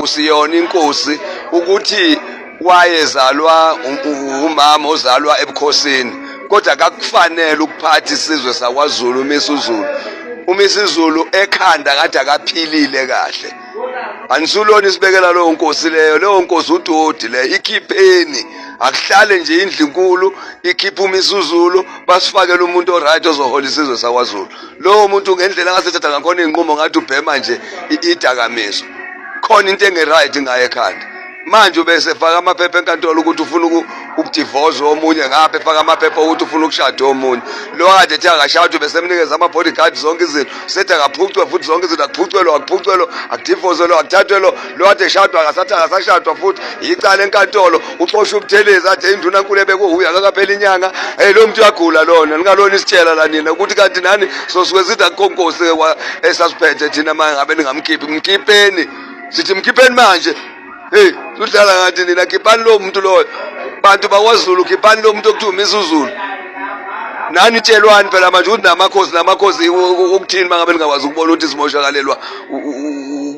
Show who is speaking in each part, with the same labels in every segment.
Speaker 1: Akusiyona inkosi ukuthi wayezalwa umama ozalwa ebukhosini, kodwa akakufanele ukuphatha isizwe sakwaZulu uMisuzulu. UMisuzulu ekhanda kade akaphilile kahle. Anisulona isibekela leyo nkosi leyo, leyo nkosi udodi leyo, ikhipheni. Akuhlale nje indlinkulu ikhiphe uMisuzulu, basifakele umuntu oright ozohola isizwe sakwaZulu. Lowo muntu ngendlela angasethatha ngakhona iy'nqumo ngathi ubhema nje idakamizwa, khona into engeright ngaye ekhanda. Manje ubesefaka amaphepha enkantolo ukuthi ufuna ukudivoza omunye, ngapha efaka amaphepha ukuthi ufuna ukushada omunye. Lo kade ethi akashada ubesemnikeza ama-bodyguard, zonke izinto, sethi akaphucwe futhi zonke izinto, akuphucwe lo, akuphucwe lo, akudivozwe lo, akuthathwe lo, lo kade eshadwa akasathi akasashadwa futhi, yicala enkantolo, uxosha uButhelezi athi indunankulu ebekuhuye akakaphela inyanga. Hey, lo muntu uyagula lona, ningalona isitshela la nina ukuthi kanti nani sosuke sithi akukho nkosi esasiphethe thina. Manje ngabe ningamkhiphi, mkhipheni, sithi mkhipheni manje. Hey, udlala ngathi nina, khiphani lo muntu loyo. Bantu bakwaZulu, khiphani lo muntu okuthiwa uMisuzulu. Nani tshelwani phela manje ukuthi namakhosi namakhosi ukuthini mangabe ningakwazi ukubona ukuthi simoshakalelwa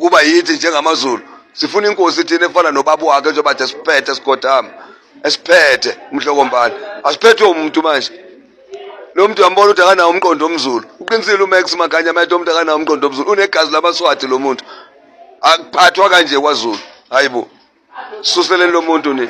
Speaker 1: kuba yithi njengamaZulu. Sifuna inkosi thina efana nobaba wakhe njengoba nje siphethe sikhothama. Esiphethe umhlokombane. Asiphethwe umuntu manje. Lo muntu uyambona ukuthi akanawo umqondo omZulu. Uqinisile uMax Makhanya manje, umuntu akanawo umqondo omZulu. Unegazi lamaSwati lo muntu. Akuphathwa kanje kwaZulu. Hayibo. Suseleni lo muntu ni.